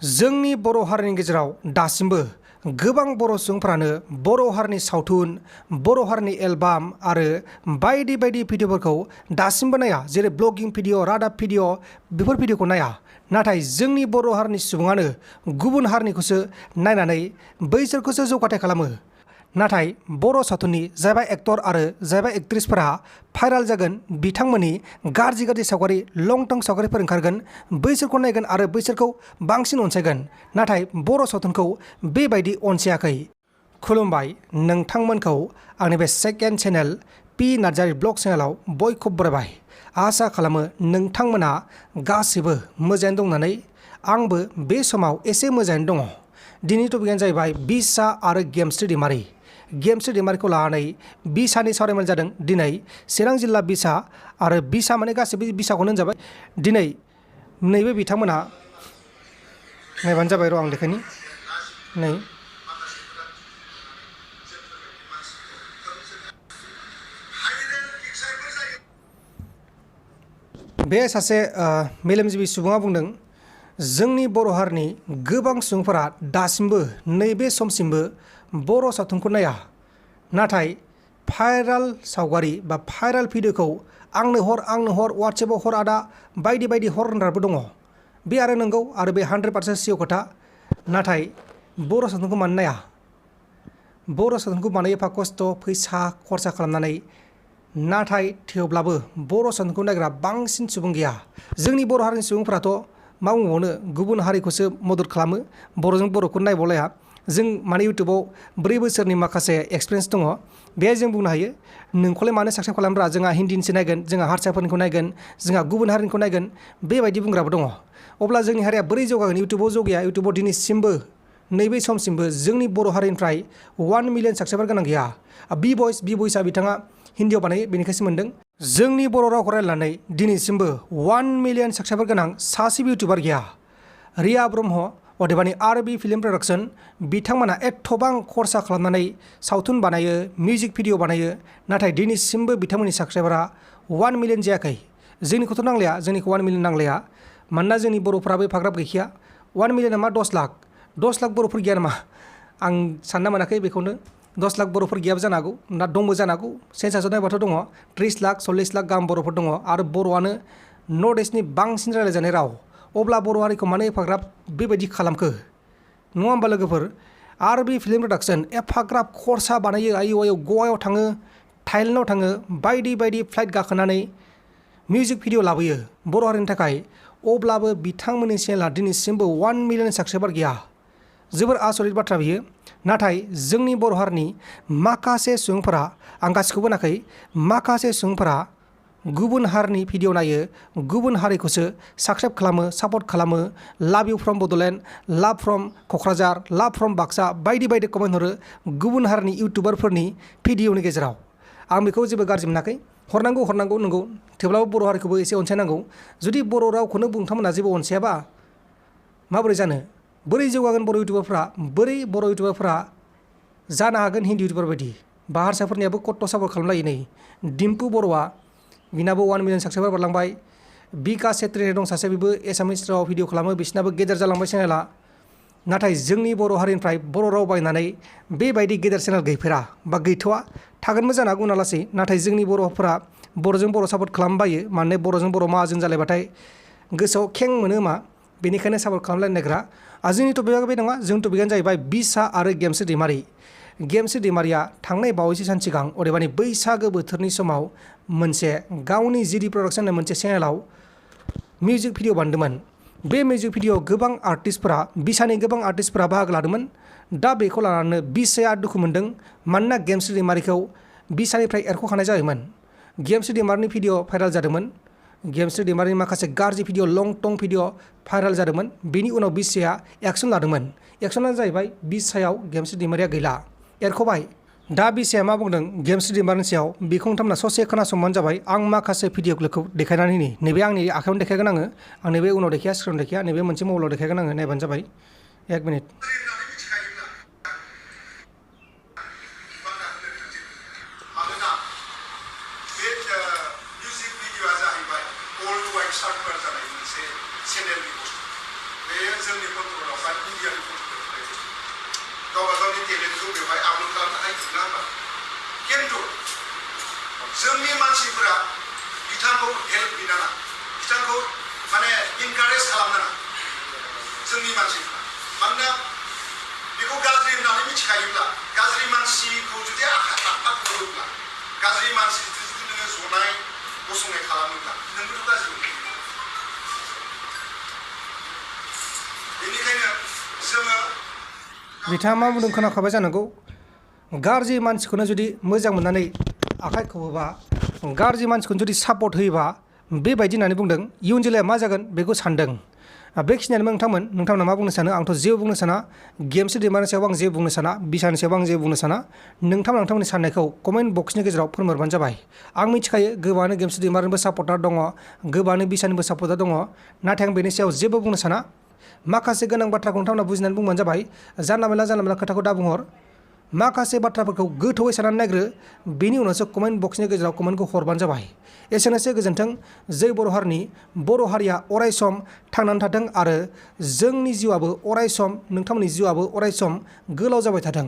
जोंनि बर' हारिनि गेजेराव दासिमबो गोबां बर' सुबुंफ्रानो बर' हारिनि सावथुन, बर' हारिनि एलबाम आरो बायदि बायदि भिडिअफोरखौ दासिमबो नाया। जेरै ब्लगिं भिडिअ, रादाब भिडिअ, बेफोर भिडिअखौ नाया। नाथाय जोंनि बर' हारिनि सुबुङानो गुबुन हारिनिखौसो नायनानै बैसोरखौसो जौगाथाय खालामो। नाथाय बर' सावथुननि जायबा एक्टर आरो जायबा एक्ट्रिसफोरा भाइराल जागोन, बिथांमोननि गाज्रि गाज्रि सावगारि, लं टं सावगारिफोर ओंखारगोन, बैसोरखौ नायगोन आरो बैसोरखौ बांसिन अनसायगोन। नाथाय बर' सावथुनखौ बेबायदि अनसायाखै। खुलुमबाय, नोंथांमोनखौ आंनि बे second channel P Narzary blog चेनेलाव बयखौबो बरायबाय। आसा खालामो नोंथांमोना गासैबो मोजाङैनो दं होननानै। आंबो बे समाव एसे मोजाङैनो दङ। दिनैनि टपिकआनो जाहैबाय बिचा आरो गेमस्रि दैमारि। गेमस्रि दैमारिखौ लानानै बिचानि सावरायमेल जादों। दिनै चिरां जिल्ला बिचा आरो बिचा माने गासैबो बिचाखौनो होनजाबाय। दिनै नैबे बिथांमोना नायबानो जाबाय, र' आं देखायनि। नै बे सासे मेलेमजिबि सुबुङा बुंदों, जोंनि बर' हारिनि गोबां सुबुंफोरा दासिमबो नैबे समसिमबो बर' सावथुनखौ नाया। नाथाय भाइराल सावगारि बा भाइराल भिडिअखौ आंनो हर वाट्सएपाव हर आदा, बायदि बायदि हर होनग्राबो दङ। बे आरो नंगौ, आरो बे 100% सियर खोथा। नाथाय बर' सावथुनखौ मानो नाया? बर' सावथुनखौ बानायो एफा खस्थ' फैसा खरसा खालामनानै। नाथाय थेवब्लाबो बर' सावथुनखौ नायग्रा बांसिन सुबुं गैया। जोंनि बर' हारिनि सुबुंफ्राथ' मा बुंबावनो, गुबुन हारिखौसो मदद खालामो, बर'जों बर'खौ नायबावलाया। जों माने इउटुबाव 4 बोसोरनि माखासे एक्सपिरियेन्स दङ। बेहाय जों बुंनो हायो, नोंखौलाय मानो साबस्क्राइब खालामब्रा, जोंहा हिन्दीनिसो नायगोन, जोंहा हारसाफोरनिखौ नायगोन, जोंहा गुबुन हारिनिखौ नायगोन, बेबायदि बुंग्राबो दङ। अब्ला जोंनि हारिया बोरै जौगागोन? इउटुबाव जौगाया। इउटुबाव दिनैसिमबो नैबे समसिमबो जोंनि बर' हारिनिफ्राय 1 मिलियन साबस्क्राइबार गोनां गैया। बि भइसआ बिथाङा हिन्दीआव बानायो, बेनिखायसो मोनदों। जोंनि बर' रावखौ रायलायनानै दिनैसिमबो 1 मिलियन साबस्क्राइबार गोनां सासेबो इउटुबार गैया। रिया ब्रह्म, अदेबानि आरबि फिल्म प्रडाक्सन, बिथांमोना एथ'बां खरसा खालामनानै सावथुन बानायो, मिउजिक भिडिअ बानायो। नाथाय दिनैसिमबो बिथांमोननि साबस्क्राइबारा 1 मिलियन जायाखै। जोंनिखौथ' नांलाया, जोंनिखौ 1 मिलियन नांलाया। मानोना जोंनि बर'फ्राबो एफाग्राब गैखाया। 1 मिलियना मा 10 लाख? 10 लाख बर'फोर गैया नामा? आं सानना मोनाखै बेखौनो। 10 लाख बर'फोर गैयाबो जानो हागौ, ना दंबो जानो हागौ। सेन्सासआव नायबाथ' दङ 30 लाख 40 लाख गाहाम बर'फोर दङ। आरो बर'आनो नर्थ इस्टनि बांसिन रायज्लायजानाय राव। अब्ला बर' हारिखौ मानो एफाग्राब बेबायदि खालामखो? नङा होमबा लोगोफोर? आरबि फिल्म प्रडाक्सन एफाग्राब खरसा बानायो, आयौ गवायाव थाङो, थाइलेन्डआव थाङो, बायदि बायदि फ्लाइट गाखोनानै मिउजिक भिडिअ लाबोयो बर' हारिनि थाखाय। अब्लाबो बिथांमोननि चेनेला दिनैसिमबो 1 मिलियन साबस्क्राइबार गैया। जोबोर आसरित बाथ्रा बियो। नाथाय जोंनि बर' हारिनि माखासे सुबुंफोरा, आं गासिखौबो होनाखै, माखासे सुबुंफोरा गुबुन हारिनि भिडिअ नायो, गुबुन हारिखौसो साबस्क्राइब खालामो, सापर्ट खालामो। लाभ इउ फ्रम बड'लेण्ड, लाभ फ्रम क'क्राझार, लाभ फ्रम बाक्सा, बायदि बायदि कमेन्ट हरो गुबुन हारिनि इउटुबारफोरनि भिडिअनि गेजेराव। आं बेखौ जेबो गाज्रि मोनाखै। हरनांगौ नंगौ। थेवब्लाबो बर' हारिखौबो एसे अनसायनांगौ। जुदि बर' रावखौनो नोंथांमोना जेबो अनसायाबा माबोरै जानो? बोरै जौगागोन बर' इउटुबारफ्रा? बोरै बर' इउटुबारफ्रा जानो हागोन हिन्दी इउटुबार बायदि? बा हारसाफोरनियाबो कत्थ' सापर्ट खालामलायो। नै डिम्पु बर'आ, बिनाबो 1 मिलियन साबस्क्राइबार बारलांबाय। बिका सेट्रि दं सासे, बेबो एसामिस राव भिडिअ खालामो, बिसिनाबो गेदेर जालांबाय चेनेला। नाथाय जोंनि बर' हारिनिफ्राय बर' राव बायनानै बेबायदि गेदेर चेनेल गैफेरा बा गैथ'वा। थागोनबो जानो हागौ उनाव लासै। नाथाय जोंनि बर'फोरा बर'जों बर' सापर्ट खालामबायो। माने बर'जों बर' माहाजोन जालायबाथाय गोसोआव खें मोनो मा, बेनिखायनो सापर्ट खालामलायनो नागिरा। जोंनि टपिकआ बे नङा। जोंनि टपिकआनो जाहैबाय बिचा आरो गेमस्रि दैमारि। गेमस्रि दैमारिया थांनाय बावैसो सान सिगां, अदेबानि बैसागो बोथोरनि समाव मोनसे गावनि जिडि प्रडाक्सन होननाय मोनसे चेनेलाव मिउजिक भिडिअ बानायदोंमोन। बे मिउजिक भिडिअ गोबां आर्टिस्टफोरा, बिचानि गोबां आर्टिस्टफोरा बाहागो लादोंमोन। दा बेखौ लानानै बिचाया दुखु मोनदों, मानोना गेमस्रि दैमारिखौ बिचानिफ्राय एरख'खानाय जायोमोन। गेमस्रि दैमारिनि भिडिअ भाइराल जादोंमोन। गेमस्रि दैमारिनि माखासे गाज्रि भिडिअ, लं टं भिडिअ भाइराल जादोंमोन। बेनि उनाव बिचाया एक्सन लादोंमोन। एक्सना जाहैबाय बिचायाव गेमस्रि दैमारिया गैला, एरख'बाय। दा बिचाया मा बुंदों गेमस्रि दैमारिनि सायाव, बेखौ नोंथांमोना ससे खोनासंबानो जाबाय। आं माखासे भिडिअखौ देखायनानै नैबे आंनि आखायावनो देखायगोन आङो। आं नैबे उनाव देखाया, स्क्रिनाव देखाया, नैबे मोनसे मबाइलाव देखायगोन आङो। नायबानो जाबाय। 1 मिनिट। चेनेलनि बुस्थु बेयो जोंनि कन्ट्रलावहाय इन्डियानि कन्ट्रलाव गावबा गावनि टेलेन्टखौ बेवहाय आपल'ड खालामनो हायो नङा होमबा खिन्थु जोंनि मानसिफोरा बिथांखौ हेल्प बिनाङा बिथांखौ माने इनकारेज खालामनाङा जोंनि मानसिफ्रा मानोना बेखौ गाज्रि होननानै मिथिखायोब्ला गाज्रि मानसिखौ जुदि आफाद होयोब्ला गाज्रि मानसि जुदि नोङो जनाय गसंनाय खालामोब्ला नोंबोथ' गाज्रि मोनो बेनिखायनो जोङो बिथाङा मा बुंदों खोनाखाबाय जानांगौ गाज्रि मानसिखौनो जुदि मोजां मोननानै आखाइ खबोबा गाज्रि मानसिखौनो जुदि सापर्ट होयोबा बेबायदि होननानै बुंदों इयुन जोलैया मा जागोन बेखौ सानदों बेखिनियानो नोंथांमोना मा बुंनो सानो आंथ' जेबो बुंनो साना गेमस्रि दैमारिनि सायाव आं जेबो बुंनो साना बिसानि सायाव आं जेबो बुंनो साना नोंथांमोननि साननायखौ कमेन्ट बक्सनि गेजेराव फोरमायबानो जाबाय आं मिथिखायो गोबाङानो गेमस्रि दैमारिनिबो सापर्टार दङ गोबाङानो बिसानिबो सापर्टार दङ नाथाय आं बेनि सायाव जेबो बुंनो साना माखासे गोनां बाथ्राखौ नोंथांमोना बुजिनानै बुंबानो जाबाय जानला मोनला खोथाखौ दा बुंहर माखासे बाथ्राफोरखौ गोथौवै साननानै नायग्रो बेनि उनावसो कमेन्ट बक्सनि गेजेराव कमेन्टखौ हरबानो जाबाय एसेनोसै गोजोन्थों जै बर' हारिनि बर' हारिया अरायसम थांनानै थाथों आरो जोंनि जिउआबो अरायसम नोंथांमोननि जिउआबो अरायसम गोलाव जाबाय थाथों।